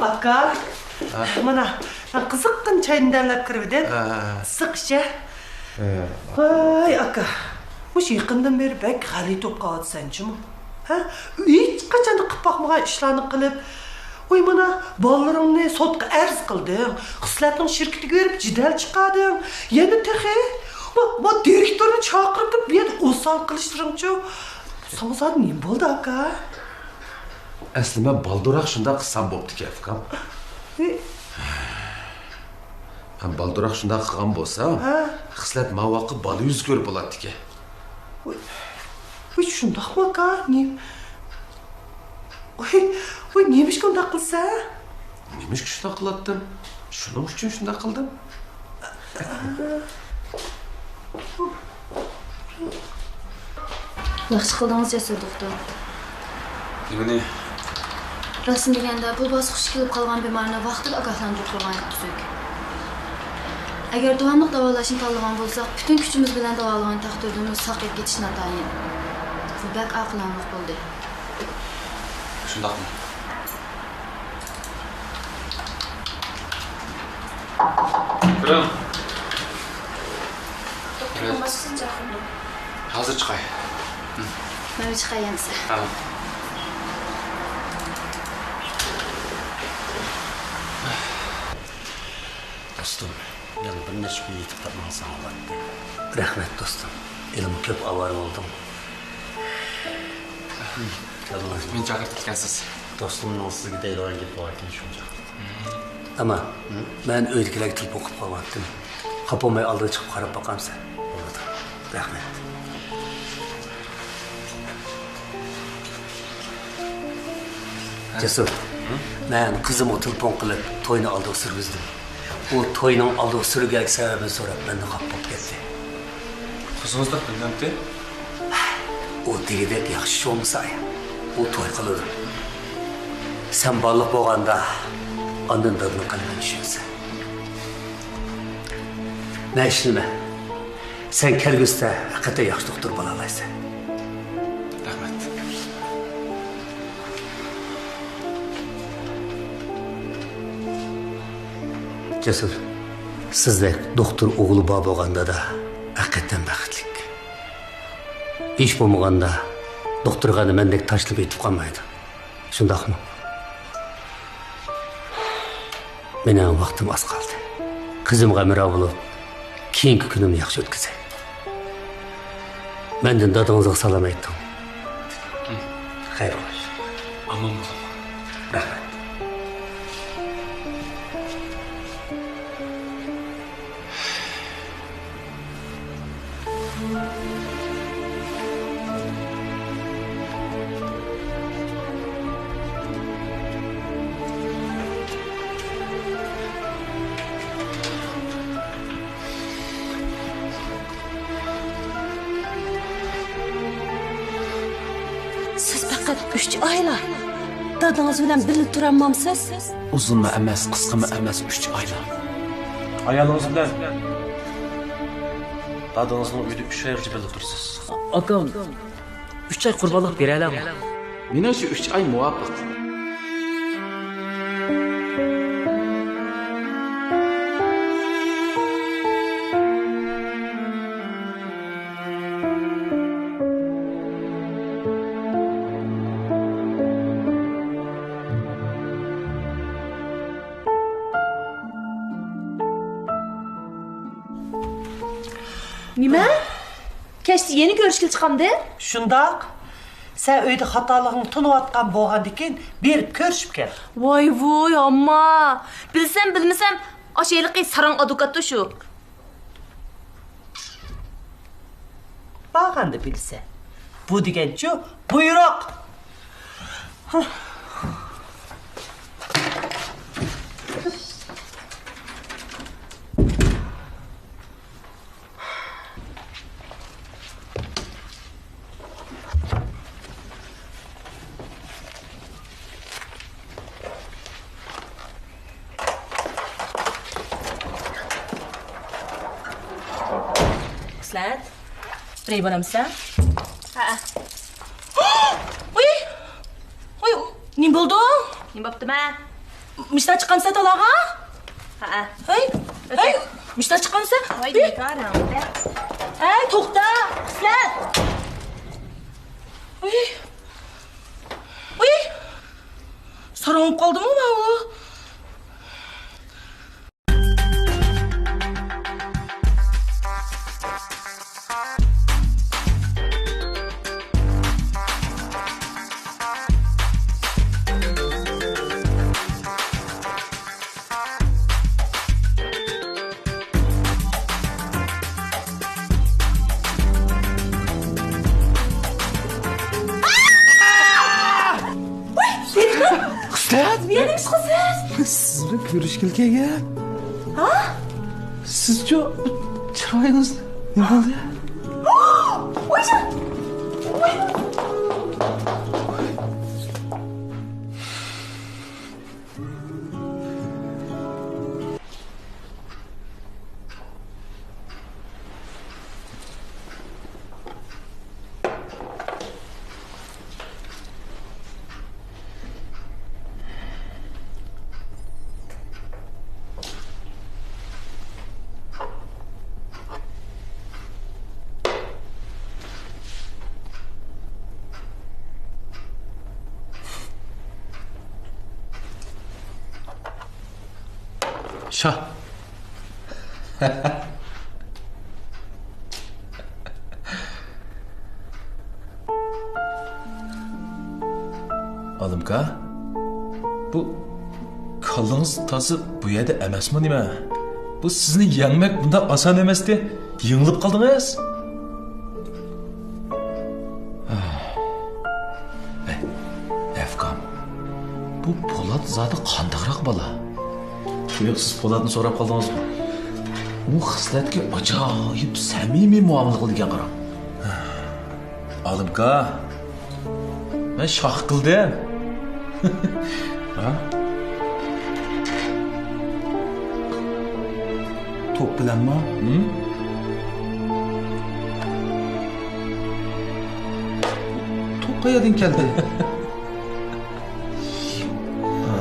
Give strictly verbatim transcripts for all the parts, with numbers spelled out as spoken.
ئاكا، ھە؟ مانا، مەن قىزىققىنە چاينى دەملەپ كىرىۋىدىم. ھە، ھە، ھە. ئىسسىق ئىچە. ھە. ۋاي ئاكا، مۇشۇ يېقىندىن بېرى بەك غەلىتە بولۇپ قاۋاتىسەن جۇمۇ. ھە؟ ھېچقاچان قىلىپ باقمىغان ئىشلارنى قىلىپ، ۋاي مانا، بالىلىرىڭنى سوتقا ئەرز قىلدىڭ، خىسلەتنىڭ شىركىتىگە بېرىپ جېدەل چىقاردىڭ، يەنە تېخى، ۋا، ۋا، دىرېكتورنى چاقىرىپ تۇرۇپ، بۇ يەردە ئوسال قىلىشلىرىڭچۇ؟ ساڭا زادى نېمە بولدى، ئاكا؟ ئەسلى مەن بالدۇرراق شۇنداق قىلسام بوپتىكەن، ئۇكام. ھە. مەن بالدۇرراق شۇنداق قىلغان بولسام، ھە، خىسلەت ماۋاققا بالا يۈزى كۆرۈپ بولاتتىكەن. ۋاي، ۋاي، شۇنداقمۇ ئاكا؟ نېمە؟ ۋاي، ۋاي، نېمىشقا ئۇنداق قىلىسەن؟ نېمىشقا شۇنداق قىلاتتىم؟ شۇنىڭ ئۈچۈن شۇنداق قىلدىم. ياخشى قىلدىڭىز، جەسۇر دوختۇر. نېمىنى؟ راستىنى دېگەندە، بۇ باسقۇچقا كېلىپ قالغان بىمارنى ۋاقتىدا ئاگاھلاندۇرۇپ قويغان تۈزۈك. ئەگەر داۋاملىق داۋالاشنى تاللىغان بولساق، پۈتۈن كۈچىمىز بىلەن داۋالىغان تەقدىردىمۇ ساقىيىپ كېتىش ناتايىن. بۇ بەك ئاقىلانىلىق بولدى. شۇنداقمۇ؟ كىرىڭ. دوختۇر بولماسمۇ چاقىردىڭ؟ ھازىر چىقاي. مەن چىقاي ئەمىسە. ھە. دوستۇم، يەنە بىر نەچچە كۈن يېتىپ تاپمىساڭ بولاتتى. رەھمەت دوستۇم، ھېلىمۇ كۆپ ئاۋارە بولدۇڭ. مېنى چاقىرىپ كەتكەنسىز. دوستۇمنىڭ سىزگە دەيدىغان گېپى باركەن، شۇنچە. ئەمما مەن ئۆيدىكىلەرگە تېلېفون قىلىپ قويۇۋەتتىم. خاپا بولماي ئالدىغا چىقىپ قاراپ باقامسەن؟ بولىدۇ. رەھمەت. جەسۇر، مەن قىزىمغا تېلېفون قىلىپ، توينى ئالدىغا سۈرگۈزدۈم. ئۇ توينىڭ ئالدىغا سۈرگەنلىك سەۋەبىنى سوراپ، مەندىن خاپا بولۇپ كەتتى. قىزىڭىزدەك بىلمەمتى؟ ئۇ دېگۈدەك ياخشى ئىش بولمىسا، ئۇ توي قىلىدۇ. سەن بالىلىق بولغاندا، ئاندىن دادىنىڭ قەلبىنى چۈشىنىسەن. مەن ئىشىنىمەن، سەن كەلگۈسىدە ھەقىقەتەن ياخشى دوختۇر بولالايسەن. رەھمەت. جەسۇر، سىزدەك دوختۇر ئوغلى بار بولغان دادا ھەقىقەتەن بەختلىك. ھېچ بولمىغاندا، دوختۇرخانا مەندەك تاشلىنىپ يېتىپ قالمايدۇ. شۇنداقمۇ؟ مېنىڭ ۋاقتىم ئاز قالدى. قىزىمغا ھەمراھ بولۇپ، كېيىنكى كۈنۈمنى ياخشى ئۆتكۈزەي. مەندىن دادىڭىزغا سالام ئېيتىڭ. خەير خوش. ئامان بولۇڭ. رەھمەت. سىز پەقەت ئۈچ ئايلا دادىڭىز بىلەن بىللە تۇرالمامسىز؟ ئۇزۇنمۇ ئەمەس، قىسقىمۇ ئەمەس، ئۈچ ئايلا. ئايالىڭىز بىلەن دادىڭىزنىڭ ئۆيىدە ئۈچ ئايغىچە بىللە تۇرىسىز. ئاكام، ئۈچ ئاي قۇربانلىق بېرەلەڭ. مېنىڭچە ئۈچ ئاي مۇۋاپىق. نېمە؟ كەچتە يەنە كۆرۈشكىلى چىقامدۇ؟ شۇنداق. سەن ئۆيدە خاتالىقىڭنى تونۇۋاتقان بولغاندىكىن بېرىپ كۆرۈشۈپ كەل. ۋاي ۋۇي، ئامما. بىلسەم بىلمىسەم، ئاشۇ ھېلىقى ساراڭ ئادۋوكاتتۇ شۇ. بارغاندا بىلىسەن. بۇ دېگەنچۇ، بۇيرۇق. خىسلەت، بىرەي بارامسەن؟ ھەئە. ۋۇي! ۋۇي! نېمە بولدۇڭ؟ نېمە بوپتۇ مە؟ مۇشتا چىقامسەن تالاغا؟ ھەئە. ھەي، ھەي، مۇشتا چىقامسەن؟ ۋاي، نىگارىم. ھەي، توختا، سەن. ۋاي. ۋاي. ساراڭ بولۇپ قالدىمۇ مەن ئۇ؟ ۋاي، دىرېكتور! خىسلەت! نېمە ئىش قىلىسىز؟ سىز بىلەن كۆرۈشكىلى كەلگەن. ھا؟ سىزچۇ، چىرايىڭىز نېمە بولدى؟ ۋايجان! ۋاي! شاھ. ئالىمكا، بۇ كاللىڭىز تازا بۇ يەردە ئەمەسمۇ نېمە؟ بۇ سىزنى يەڭمەك بۇنداق ئاسان ئەمەستى. يېڭىلىپ قالدىڭىز. ھەي، ئەفكام، بۇ پولات زادى قانداقراق بالا؟ يوق، سىز پولاتنى سوراپ قالدىڭىزمۇ؟ ئۇ خىسلەتكە ئاجايىپ سەمىمىي مۇئامىلە قىلىدىكەن، قاراڭ. ئالىمكا، مەن شاھ قىلدىم. ھە؟ توپ بىلەنمۇ؟ ھىم؟ توپ قەيەردىن كەلدى؟ ھا.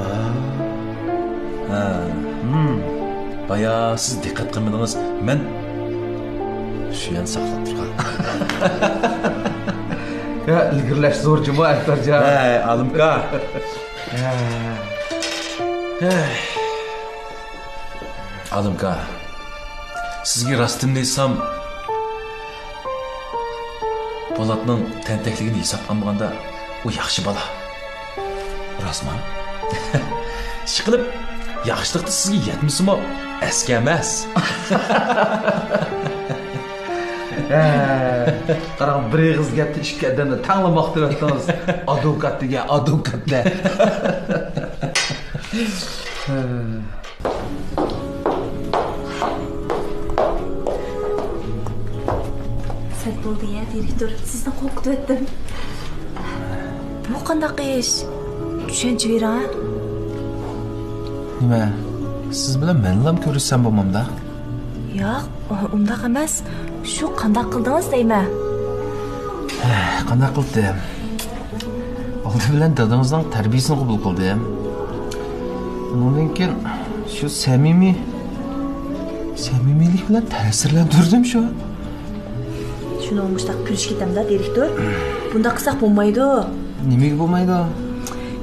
ھا. ھىم. بايا سىز دىققەت قىلمىدىڭىز. مەن شۇ يەرنى ساقلاپ تۇرغان. يا، ئىلگىرىلەش زور جۇمۇ، ئەكبەرجان. ھەي، ئالىمكا. ھەي. ئالىمكا، سىزگە راستىمنى ئېيتسام، پولاتنىڭ تەنتەكلىكىنى ھېسابقا ئالمىغاندا، ئۇ ياخشى بالا. راستما؟ ئىشقىلىپ، ياخشىلىقتا سىزگە يەتمىسىمۇ، ئەسكى ئەمەس. ھە، قاراڭ، بىر ئېغىز گەپتە ئىككى ئادەمنى تەڭلا ماختىۋەتتىڭىز. ئادۋوكات دېگەن ئادۋوكاتلار. سەت بولدى يا، دىرېكتور، سىزنى قورقۇتۇۋەتتىم. بۇ قانداق ئىش؟ چۈشەنچە بېرىڭ، ھە؟ نېمە، سىز بىلەن مەنلام كۆرۈشسەم بولمامدا؟ ياق، ئۇنداق ئەمەس. شۇ قانداق قىلدىڭىز دەيمەن. قانداق قىلدىم؟ ئالدى بىلەن دادىڭىزنىڭ تەربىيىسىنى قوبۇل قىلدىم. ئۇنىڭدىن كېيىن شۇ سەمىمىي، سەمىمىيلىك بىلەن تەسىرلەندۈردۈم شۇ. شۇنىڭ مۇشتاق كۆرۈشۈپ كېتەمدە، دىرېكتور. بۇنداق قىلساق بولمايدۇ. نېمىگە بولمايدۇ؟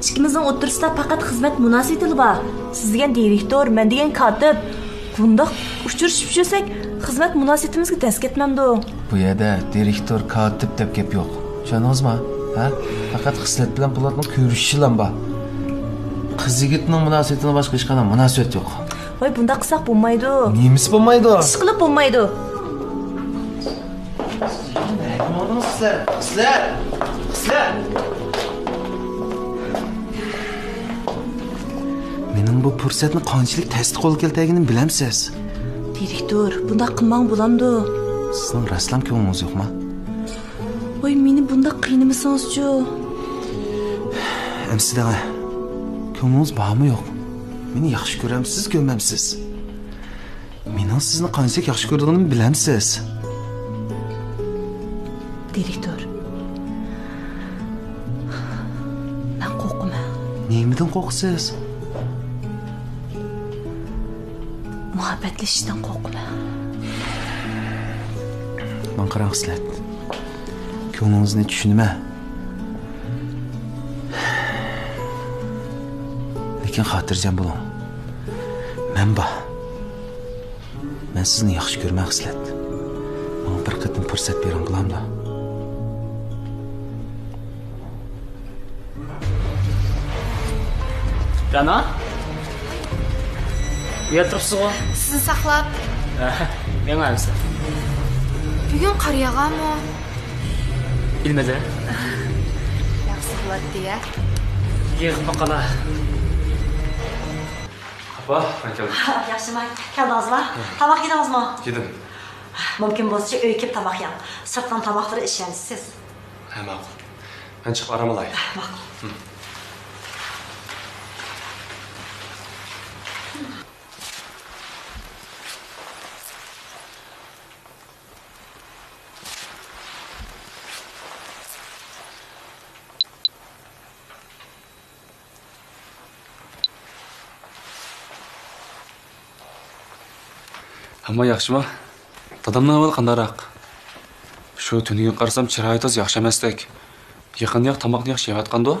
ئىككىمىزنىڭ ئوتتۇرىسىدا پەقەت خىزمەت مۇناسىۋىتىلا بار. سىز دېگەن دىرېكتور، مەن دېگەن كاتىپ. بۇنداق ئۇچرىشىپ يۈرسەك، خىزمەت مۇناسىۋىتىمىزگە دەس كەتمەمدۇ؟ بۇ يەردە دىرېكتور، كاتىپ دەپ گەپ يوق. چۈشەندىڭىزما؟ ھە؟ پەقەت خىسلەت بىلەن پولاتنىڭ كۆرۈشۈشىلا بار. قىز يىگىتنىڭ مۇناسىۋىتىدىن باشقا ھېچقانداق مۇناسىۋەت يوق. ۋاي، بۇنداق قىلساق بولمايدۇ. نېمىسى بولمايدۇ؟ ئىشقىلىپ بولمايدۇ. نەگە ماڭدىڭىز سىلەر؟ سىلەر! سىلەر! مېنىڭ بۇ پۇرسەتنى قانچىلىك تەستە قولغا كەلتۈرگىنىمنى بىلەمسىز؟ دىرېكتور، بۇنداق قىلماڭ، بولامدۇ؟ سىزنىڭ راستلام كۆڭلىڭىز يوقما؟ ۋاي، مېنى بۇنداق قىينىمىسىڭىزچۇ. ئەمسە دەڭە، كۆڭلىڭىز بارمۇ يوق؟ مېنى ياخشى كۆرەمسىز، كۆرمەمسىز؟ مېنىڭ سىزنى قانچىلىك ياخشى كۆرىدىغىنىمنى بىلەمسىز؟ دىرېكتور، مەن قورقىمەن. نېمىدىن قورقىسىز؟ مۇھەببەتلىشىشتىن قورقىمەن. ماڭا قاراڭ، خىسلەت. كۆڭلىڭىزنى چۈشىنىمەن. لېكىن خاتىرجەم بولۇڭ. مەن بار. مەن سىزنى ياخشى كۆرىمەن، خىسلەت. ماڭا بىر قېتىم پۇرسەت بېرىڭ، بولامدۇ؟ رەنا؟ ئۇ يەردە تۇرۇپسىزغۇ؟ سىزنى ساقلاپ. ھە، مېڭە ئەمسە. بۈگۈن قار ياغارمۇ؟ بىلمىدىم. ياغسا بولاتتى يا. يىغىپمۇ قالا. ئاپا، مەن كەلدىم. ياخشىمۇ؟ كەلدىڭىزمۇ؟ تاماق يېدىڭىزمۇ؟ يېدىم. مۇمكىن بولسىچە ئۆيگە كېلىپ تاماق يەڭ. سىرتنىڭ تاماقلىرى ئىشەنچسىز. ھە، ماقۇل. مەن چىقىپ ئارام ئالاي. ماقۇل. ھەممە ياخشىمۇ؟ دادامنىڭ ئەھۋالى قانداقراق؟ شۇ تۈنۈگۈن قارىسام، چىرايى تازا ياخشى ئەمەستەك. يېقىندا ياق تاماقنى ياخشى يەۋاتقاندۇ؟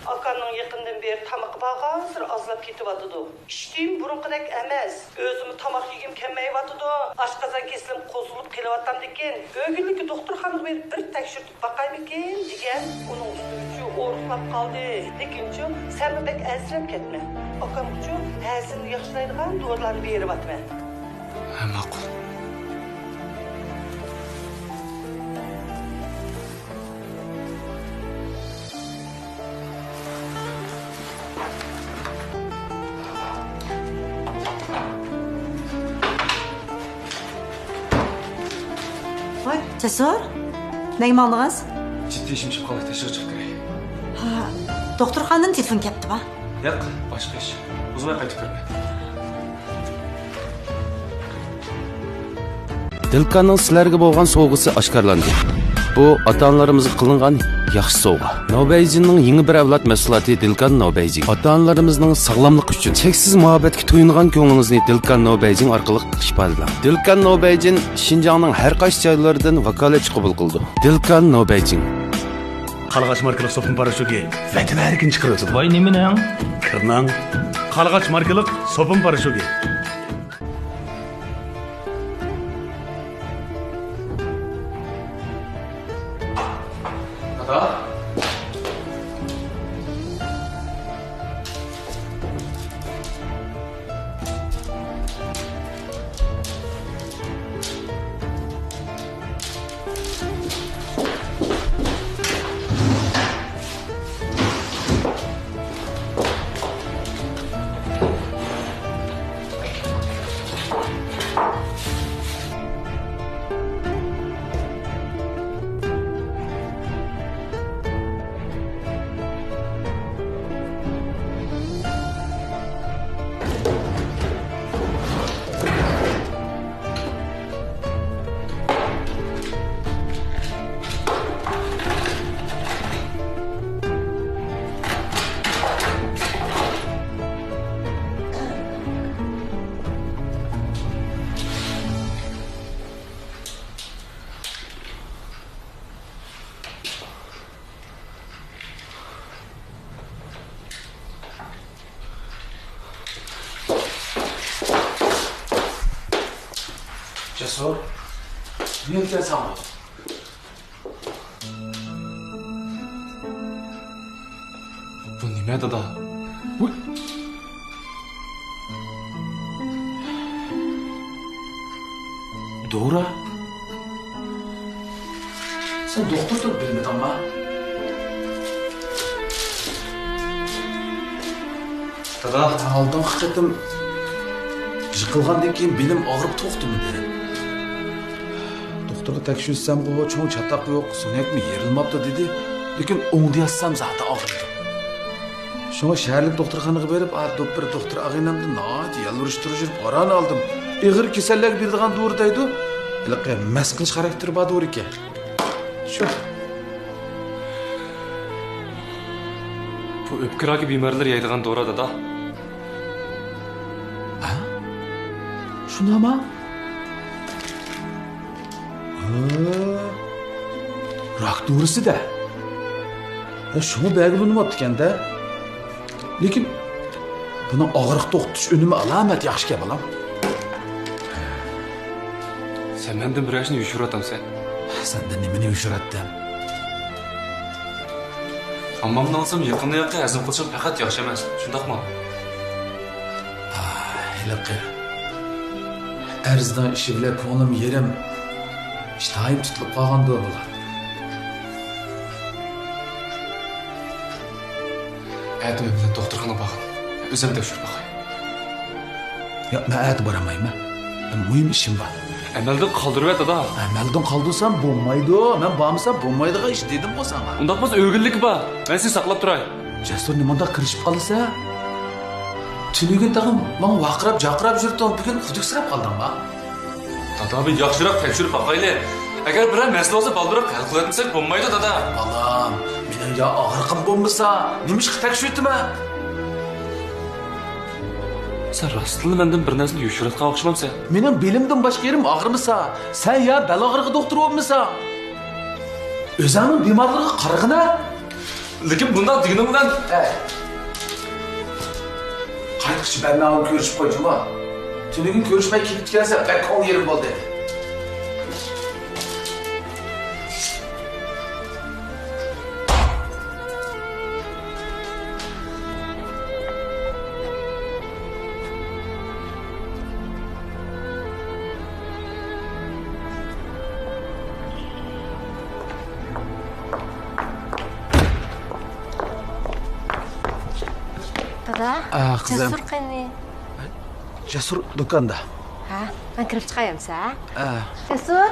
ئاكامنىڭ يېقىندىن بېرى تامىقى بارغانسېرى ئازلاپ كېتىۋاتىدۇ. ئىشتىيىمۇ بۇرۇنقىدەك ئەمەس. ئۆزىمۇ تاماق يېگۈم كەلمەيۋاتىدۇ. ئاشقازان كېسىلىم قوزغىلىپ قېلىۋاتامدىكىن، ئۆگۈنلۈككە دوختۇرخانىغا بېرىپ بىر تەكشۈرتۈپ باقايمىكىن دېگەن. ئۇنىڭ ئۈستىگىچۇ ئورۇقلاپ قالدى. لېكىنچۇ، سەنمۇ بەك ئەنسىرەپ كەتمە. ئاكامغىچۇ ھەزىمنى ياخشىلايدىغان دورىلارنى بېرىۋاتىمەن. ھە، ماقۇل. ۋاي، جەسۇر، نەگە ماڭدىڭىز؟ جىددىي ئىشىم چىقىپ قالدى، تېشىغا چىقىپ كىرەي. ھا، دوختۇرخانىدىن تېلېفون كەپتۇ ما؟ ياق، باشقا ئىش. ئۇزىماي قايتىپ كىرىمەن. دىلكاننىڭ سىلەرگە بولغان سوۋغىسى ئاشكارىلاندى. بۇ ئاتا-ئانىلىرىمىزغا قىلىنغان ياخشى سوۋغا. ناۋبەيجىننىڭ يېڭى بىر ئەۋلاد مەھسۇلاتى دىلكان ناۋبەيجىن. ئاتا-ئانىلىرىمىزنىڭ ساغلاملىقى ئۈچۈن چەكسىز مۇھەببەتكە تويۇنغان كۆڭلىڭىزنى دىلكان ناۋبەيجىن ئارقىلىق ئىپادىلەڭ. دىلكان ناۋبەيجىن شىنجاڭنىڭ ھەر قايسى جايلىرىدىن ۋاكالەتچى قوبۇل قىلىدۇ. دىلكان ناۋبەيجىن. قارلىغاچ ماركىلىق سوپۇن پاراشوكى ۋەتەن ھەرىكىنى چىقىرىۋېتىدۇ. ۋاي، نېمىنىڭ؟ كىرنىڭ. قارلىغاچ ماركىلىق سوپۇن پاراشوكى. دادا. جەسۇر، نېمە ساڭا؟ بۇ نېمە، دادا؟ ۋۇي! دورا؟ سەن دوختۇر تۇرۇپ بىلمىدىڭما؟ دادا. ئالدىنقى قېتىم يىقىلغاندىن كېيىن بېلىم ئاغرىپ توختىمىدى. دوختۇرغا تەكشۈرتسەمغۇ، چوڭ چاتاق يوق، سۆڭەكمۇ يېرىلماپتۇ دېدى. لېكىن ئوڭدىياتسام زادى ئاغرىيدۇ. شۇڭا شەھەرلىك دوختۇرخانىغا بېرىپ، ئا، دوپپىرى دوختۇر ئاغىنەمدىن ناھايىتى يالۋۇرۇش-تۇرۇشۇپ پارانى ئالدىم. ئېغىر كېسەللەرگە بېرىدىغان دورا دەيدۇ. ھېلىقى مەست قىلىش خاراكتېرى بار دورا ئىكەن. شۇ. بۇ ئۆپكە راكى بىمارلىرى يەيدىغان دورا، دادا. ھە؟ شۇنداقما؟ ھە، راك دورىسى-دە. ھە، شۇڭا بەرگىلى ئۇنىماپتىكەن-دە. لېكىن بۇنىڭ ئاغرىق توختىتىش ئۈنۈمى ئالامەت ياخشىكەن، بالام. سەن مەندىن بىر ئىشنى يوشۇرۇۋاتامسەن؟ سەندىن نېمىنى يوشۇراتتىم؟ ئاممامنى ئالسام يېقىندىن يېقىن ھەزىم قىلىشىم پەقەت ياخشى ئەمەس، شۇنداقمۇ؟ ئاھ، ھېلىقى ئەرزنىڭ ئىشى بىلەن كۆڭلۈم يېرىم، ئىشتىھايىم تۇتۇلۇپ قالغاندۇ بۇلار. ئەتە مەن بىلەن دوختۇرخانىغا بارغىن. ئۆزۈم تەكشۈرۈپ باقاي. ياق، مەن ئەتە بارالمايمەن. مۇھىم ئىشىم بار. ئەمەلدىن قالدۇرۇۋەت، دادا. ئەمەلدىن قالدۇرسام بولمايدۇ. مەن بارمىسام بولمايدىغان ئىش دېدىمغۇ ساڭا. ئۇنداق بولسا ئۆگۈنلۈكى بار. مەن سېنى ساقلاپ تۇراي. جەسۇر، نېمانداق كىرىشىپ قالىسەن؟ تۈنۈگۈن تېخى ماڭا ۋارقىراپ-جارقىراپ يۈردۈڭ، بۈگۈن خۇدۈكسىرەپ قالدىڭما؟ دادا، بىر ياخشىراق تەكشۈرۈپ باقايلى. ئەگەر بىرەر مەسىلە بولسا، بالدۇرراق ھەل قىلىۋەتمىسەك بولمايدۇ، دادا. بالام، مېنىڭ يا ئاغرىقىم بولمىسا، نېمىشقا تەكشۈرتىمەن؟ سەن راستتىنلا مەندىن بىر نەرسىنى يوشۇرۇۋاتقان ئوخشىمامسەن؟ مېنىڭ بېلىمدىن باشقا يېرىم ئاغرىمىسا، سەن يا بەل ئاغرىقى دوختۇرى بولمىسا، ئۆزۈڭنىڭ بىمارلىرىغا قارىغىنا. لېكىن بۇنداق دېگىنىڭ بىلەن، ھە. قايتقۇچە بەرناغا كۆرۈشۈپ قوي جۇمۇ. تۈنۈگۈن كۆرۈشمەي كېتىپتىكەنسەن، بەك كۆڭۈل يېرىم بولدى. دادا، ئا، قىزىم. جەسۇر قېنى؟ جەسۇر دۇكاندا. ھە، مەن كىرىپ چىقاي ئەمسە، ھە؟ ئا. جەسۇر!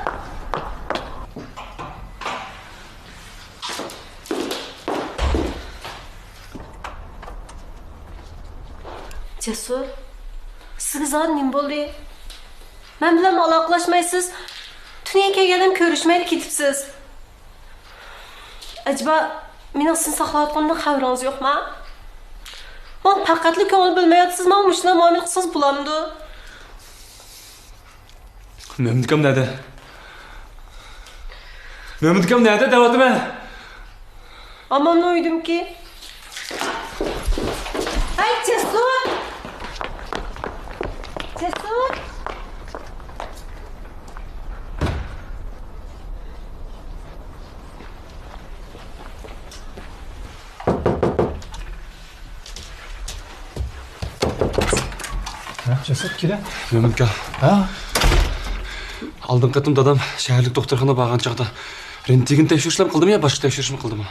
جەسۇر، سىزگە زادى نېمە بولدى؟ مەن بىلەن ئالاقىلەشمەيسىز. تۈنۈگۈن كەلگەندىن كۆرۈشمەيلا كېتىپسىز. ئەجەبا، مېنىڭ سىزنى ساقلاۋاتقىنىمدىن خەۋىرىڭىز يوقما؟ ماڭا پەقەتلا كۆڭۈل بۆلمەيۋاتىسىز، ماڭا مۇشۇنداق مۇئامىلە قىلسىڭىز بولامدۇ؟ مۆمىنكام نەدە؟ مۆمىنكام نەدە دەۋاتىمەن؟ ئاممامنىڭ ئۆيىدىمىكى؟ ھەي، جەسۇر! جەسۇر! ھە، جەسۇر، كېلە. مۆمىنكا. ھە؟ ئالدىنقى قېتىم دادام شەھەرلىك دوختۇرخانىغا بارغان چاغدا رېنتگېن تەكشۈرۈشلەرنى قىلدىمۇ يا باشقا تەكشۈرۈشنى قىلدىمۇ؟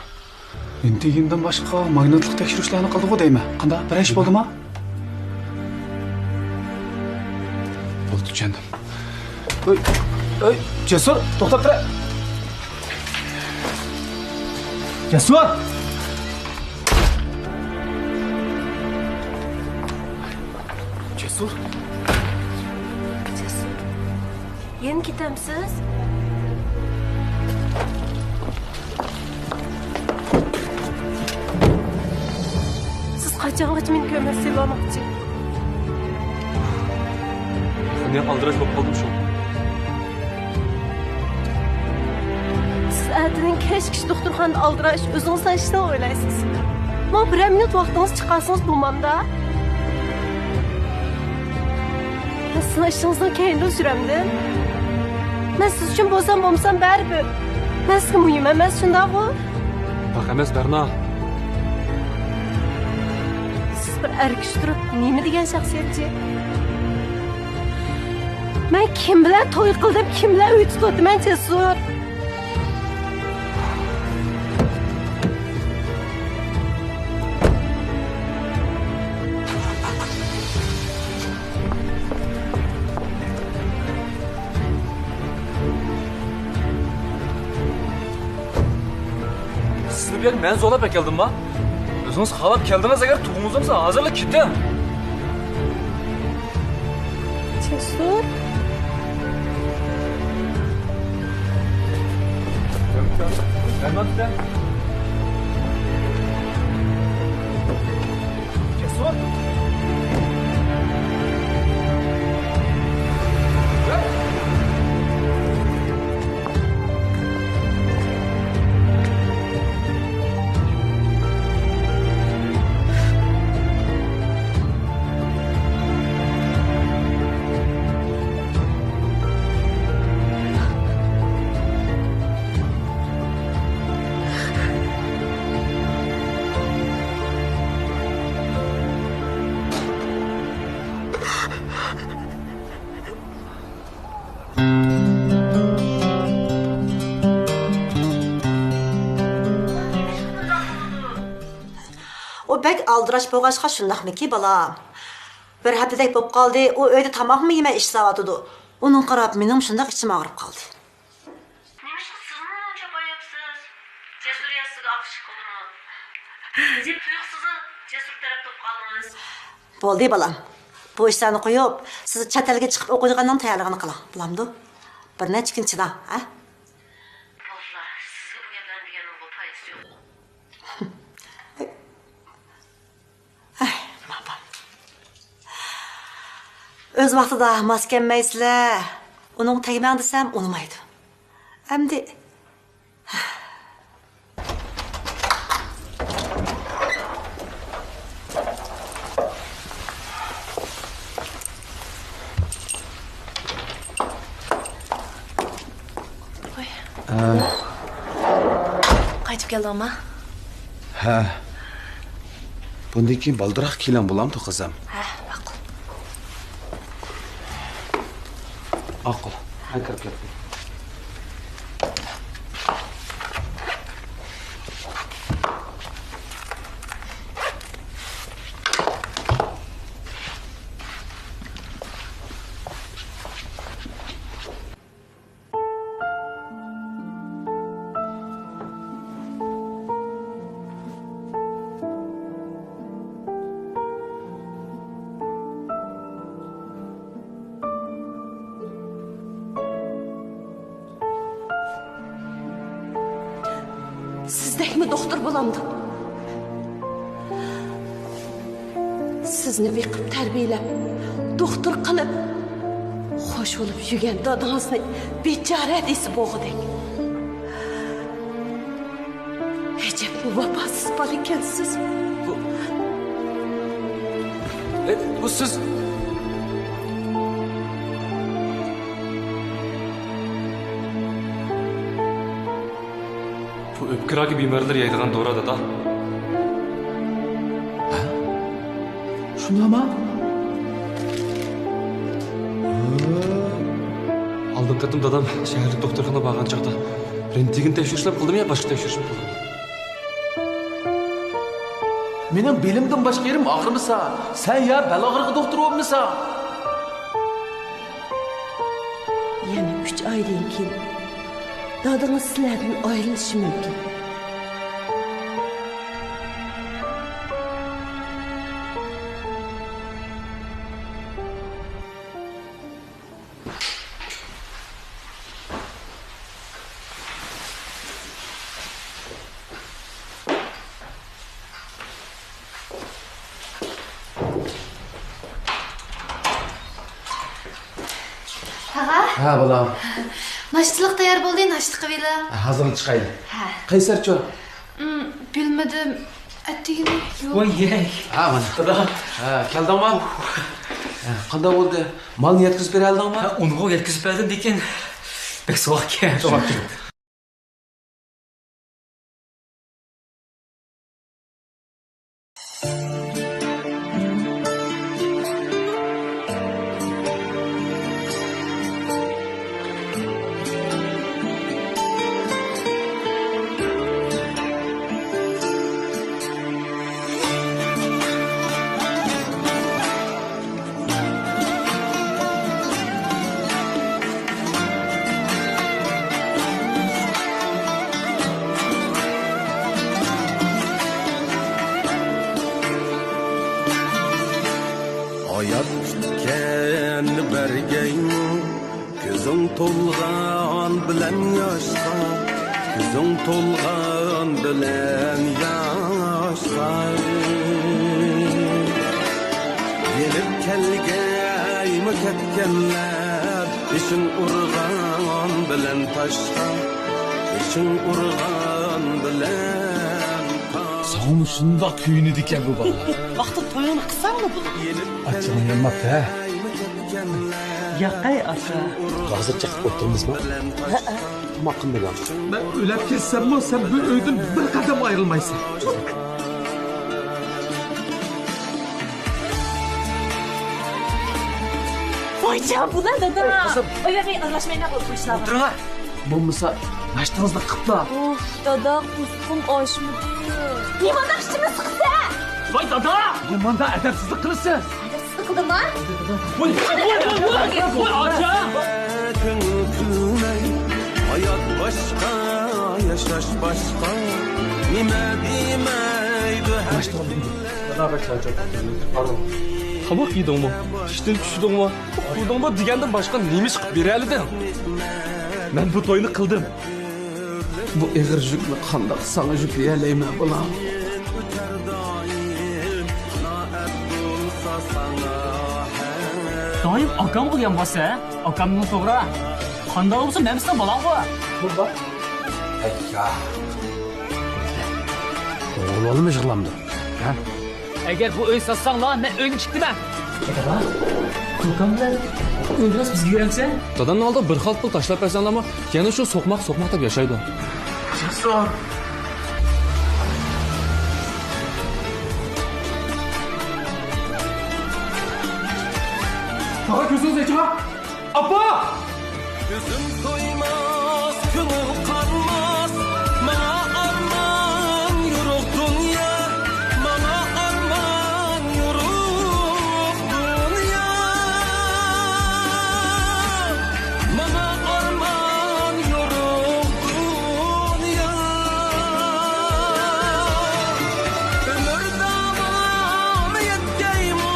رېنتگېندىن باشقا ماگنىتلىق تەكشۈرۈشلەرنى قىلدىغۇ دەيمەن. قانداق، بىرەر ئىش بولدىمۇ؟ بولدى، چۈشەندىم. ئۆي، ئۆي، جەسۇر، توختاپ تۇرە. جەسۇر! جەسۇر! جەسۇر! يەنە كېتەمسىز؟ سىز قاچانغىچە مېنى كۆمۈپ سىلاماقچى؟ قانداق ئالدىراش بولۇپ قالدىم شۇ. سىز ئەتىدىن كەچكىچە دوختۇرخانىدا ئالدىراش، ئۆزىڭىز سان ئىشنى ئويلايسىز. ماڭا بىرەر مىنۇت ۋاقتىڭىز چىقارسىڭىز بولمامدا؟ سىزنىڭ ئىشىڭىزنىڭ كەينىدىن سۈرەمدىم. مەن سىز ئۈچۈن بولسام بولمىسام بەرىبىر. مەن سىزگە مۇھىم ئەمەس، شۇنداقغۇ؟ ئۇنداق ئەمەس، بەرنا. سىز بىر ئەر كىشى تۇرۇپ نېمە دېگەن شەخسىيەتچى؟ مەن كىم بىلەن توي قىلدىم، كىم بىلەن ئۆي تۇتۇۋاتىمەن، جەسۇر؟ سىزنى بۇ يەرگە مەن زورلاپ ئەكەلدىمما؟ ئۆزىڭىز خالاپ كەلدىڭىز، ئەگەر تۇغقىڭىز بولمىسا، ھازىرلا كېتىڭ. جەسۇر. جەسۇر. بەك ئالدىراش بولغاچقا شۇنداقمىكى، بالام؟ بىر ھەپتىدەك بولۇپ قالدى، ئۇ ئۆيدە تاماقمۇ يېمەي ئىشلەۋاتىدۇ. ئۇنىڭغا قاراپ مېنىڭمۇ شۇنداق ئىچىم ئاغرىپ قالدى. نېمىشقا سىزمۇ چاپاياپسىز؟ جەسۇر يا سىزگە ئاخشىق بولدىمۇ؟ نېمە تۇيۇقسىزلا جەسۇر تەرەپ بولۇپ قالدىڭىز؟ بولدى، بالام. بۇ ئىشلارنى قويۇپ، سىز چەت ئەلگە چىقىپ ئوقۇيدىغاننىڭ تەييارلىقىنى قىلىڭ، بولامدۇ؟ بىر نەچچە كۈن چىداڭ، ھە؟ بالىلار، سىزگە بۇ گەپلەرنى دېگەننىڭ بۇ پايدىسى يوق. ئەي، ماما. ئۆز ۋاقتىدا ماس كەلمەيسىلەر. ئۇنىڭغا تەگمەڭ دېسەم، ئۇنىمايدۇ. ئەمدى. ۋاي. ھە. قايتىپ كەلدىڭما؟ ھە. بۇندىن كېيىن بالدۇراق كېلىڭ بولامدۇ، قىزىم؟ ھە، ماقۇل. ماقۇل. مەن كىرىپ كەتتىم. سىزدەكمۇ دوختۇر بولامدۇ؟ سىزنى بېقىپ تەربىيەلەپ، دوختۇر قىلىپ، خوش بولۇپ يۈرگەن دادىڭىزنى بىچارە دېسە بولغۇدەك. ئەجەبمۇ ۋاپاسىز بالىكەنسىز. بۇ، ئە، بۇ سىز. بۇ ئۆپكە راكى بىمارلىرى يەيدىغان دورا، دادا. ھە؟ شۇنداقمۇ؟ ئالدىنقى قېتىم دادام شەھەرلىك دوختۇرخانىغا بارغان چاغدا رېنتگېن تەكشۈرۈشلەر قىلدىمۇ يا باشقا تەكشۈرۈشمۇ قىلدىم؟ مېنىڭ بېلىمدىن باشقا يېرىم ئاغرىمىسا، سەن يا بەل ئاغرىقى دوختۇرى بولمىسا. يەنە ئۈچ ئايدىن كېيىن دادىڭىز سىلەردىن ئايرىلىشى مۇمكىن. تاغا؟ ھە، بالام. ناشتىلىق تەييار بولدى، ناشتا قىلىۋېلىڭ. ھازىرلا چىقايلى. ھە. قەيسەرچۇ؟ ئىم، بىلمىدىم. ئەتىگىنى يوق. ۋاي يەي. ھە، مانا. دادا. ھە، كەلدىڭما؟ ھە، قانداق بولدى؟ مالنى يەتكۈزۈپ بېرەلدىڭما؟ ھە، ئۇنىغۇ يەتكۈزۈپ بەردىم، لېكىن بەك سوغۇق ئىكەن. سوغۇق ئىكەن. ھايات كۈتكەن بەرگەيمۇ، كۆزۈڭ تولغان بىلەن ياشقا، كۆزۈڭ تولغان بىلەن ياشقا. يېنىپ كەلگەيمۇ كەتكەنلەر، بېشىڭ ئۇرغان بىلەن تاشقا، بېشىڭ ئۇرغان بىلەن تاشقا. ساڭىمۇ شۇنداق كۆيۈنىدىكەن بۇ بالىلار. ۋاقتىدا تويۇڭنى قىلساڭلا بولىدۇ. ئاچچىقىڭ يانماپتۇ، ھە؟ ياقەي ئاكا. ھازىر چېقىپ ئولتۇرىمىزمۇ؟ ھەئە. تاماق قىلمىدىڭ. مەن ئۆلۈپ كەتسەممۇ سەن بۇ ئۆيدىن بىر قەدەم ئايرىلمايسەن. ۋايجان، بۇلار دادا. ئاي، قىزىم. ئاي، ئاي، ئاي، ئارىلاشمايلا بۇ ئىشلارغا. ئولتۇرۇڭ. بولمىسا ناشتىڭىزنى قىپلا. ئۇف، دادا، قورسىقىم ئاچمىدى. نېمانداق ئىچىمنى سىقىسەن؟ ۋاي دادا! ياماندا ئەدەپسىزلىك قىلىسىز. ئەدەپسىزلىك قىلدىمما؟ ۋاي، ۋاي، ۋاي، ۋاي، ۋاي، ئاچا! كۆڭۈل كۈلمەي، ھايات باشقا، ياشاش باشقا، نېمە دېمەيدۇ ھەر كىم. تاماق يېدىڭمۇ؟ چۈشتىن چۈشتۈڭمۇ؟ ئۇخلىدىڭمۇ دېگەندىن باشقا نېمە ئىش قىلىپ بېرەلىدىڭ؟ مەن بۇ توينى قىلدىم. بۇ ئېغىر يۈكنى قانداق ساڭا يۈكلىيەلەيمەن، بالام؟ دائىم ئاكامغا يانباسسەن، ھە؟ ئاكامنىڭ توغرا. قانداق بولسا مەن سېنىڭ بالاڭغۇ. توغرا بالىمۇ يىغلامدۇ، ھە؟ ئەگەر بۇ ئۆي ساتساڭلار، مەن ئۆينى چىقتىمەن. دادا، كوكام بىلەن ئۆيدىن بىزگە يۈرەمسەن؟ دادامنىڭ ئالدىغا بىر خالتا پۇل تاشلاپ بەرسەڭلارمۇ، يەنە شۇ سوقماق سوقماق دەپ ياشايدۇ. جېسۇر! تاغا كۆزىڭىز ئېچىڭا! ئاپا! كۆزۈم تويماس، كۆڭۈل قانماس، ماڭا ئارمان يورۇق دۇنيا، ماڭا ئارمان يورۇق دۇنيا، ماڭا ئارمان يورۇق دۇنيا. ئۆمۈر داۋامى يەتكەيمۇ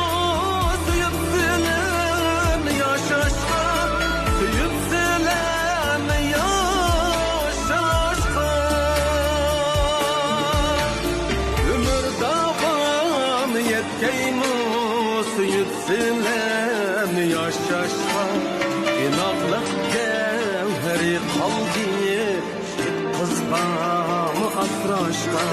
سۆيۈپ سىلەرنى ياشاشقا، سۆيۈپ سىلەرنى ياشاشقا. ئۆمۈر داۋامى يەتكەيمۇ سۆيۈپ سىلەرنى ياشاشقا. ئىناقلىق گەۋھىرى قالدى. يىگىت قىزغىمۇ ئاسراشقا،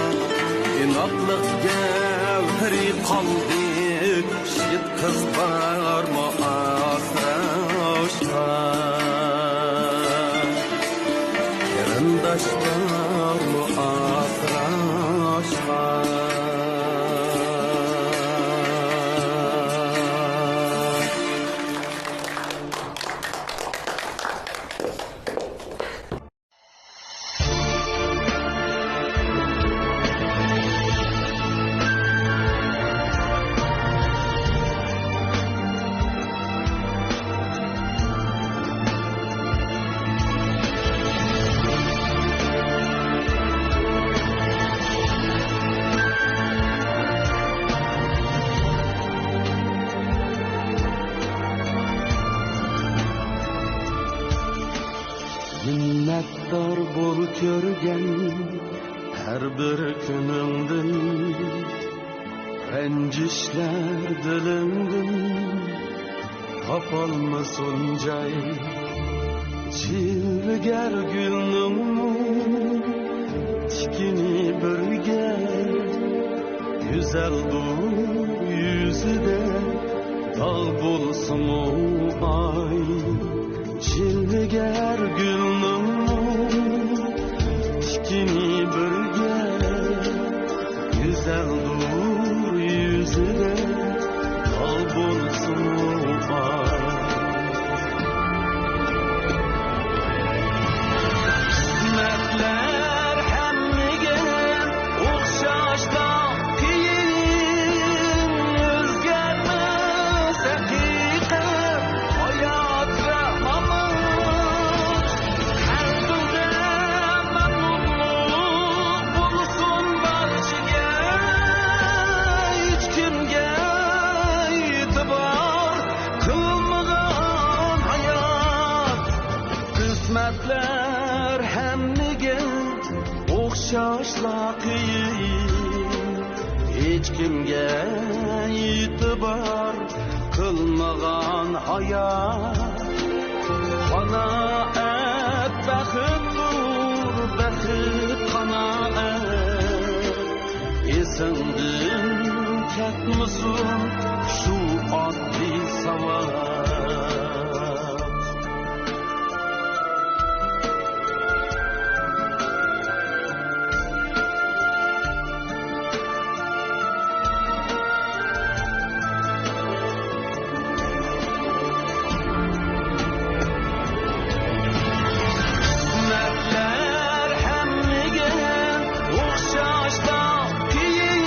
ئىناقلىق گەۋھىرى قالدى. يىگىت قىز بارمۇ ئاسراشقا، قېرىنداش بارمۇ ئاسراشقا. مىننەتدار بول كۆرگەن ھەر بىر كۈنۈڭدىن، رەنجىشلەر دىلىڭدىن تاپالمىسۇن جاي. جىلۋىگەر گۈلنىڭمۇ تىكىنى بىرگە، گۈزەلدۇر يۈزىدە داغ بولسىمۇ ئاي. جىلۋىگەر گۈلنىڭمۇ تىكىنى بىرگە، گۈزەلدۇر يۈزىدە داغ بولسىمۇ ئاي. قىسمەتلەر ھەممىگە ئوخشاشلا قىيىن، ئۆزگەرمەس ھەقىقەت ھايات ۋە مامات. ھەر تۈردە مەمنۇنلۇق بولسۇن بارچىگە، ھېچكىمگە ئېتىبار قىلمىغان ھايات. قىسمەتلەر ھەممىگە ئوخشاشلا قىيىن، ھېچكىمگە ئېتىبار قىلمىغان ھايات. قانائەت بەختتۇر، بەخت قانائەت. ئېسىڭدىن كەتمىسۇن شۇ ئاددىي ساۋات. قىسمەتلەر ھەممىگە ئوخشاشلا قىيىن،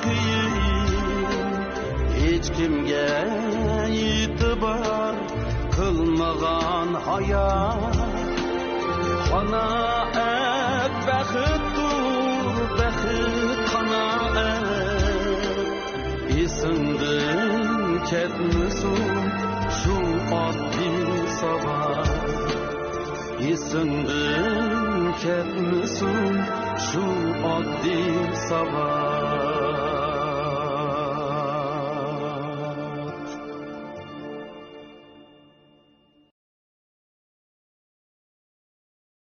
قىيىن، ھېچكىمگە ئېتىبار قىلمىغان ھايات. قانائەت بەختتۇر، بەخت قانائەت. ئېسىڭدىن كەتمىسۇن شۇ ئاددىي ساۋاق. ئېسىڭدىن كەتمىسۇن شۇ ئاددىي ساۋاق.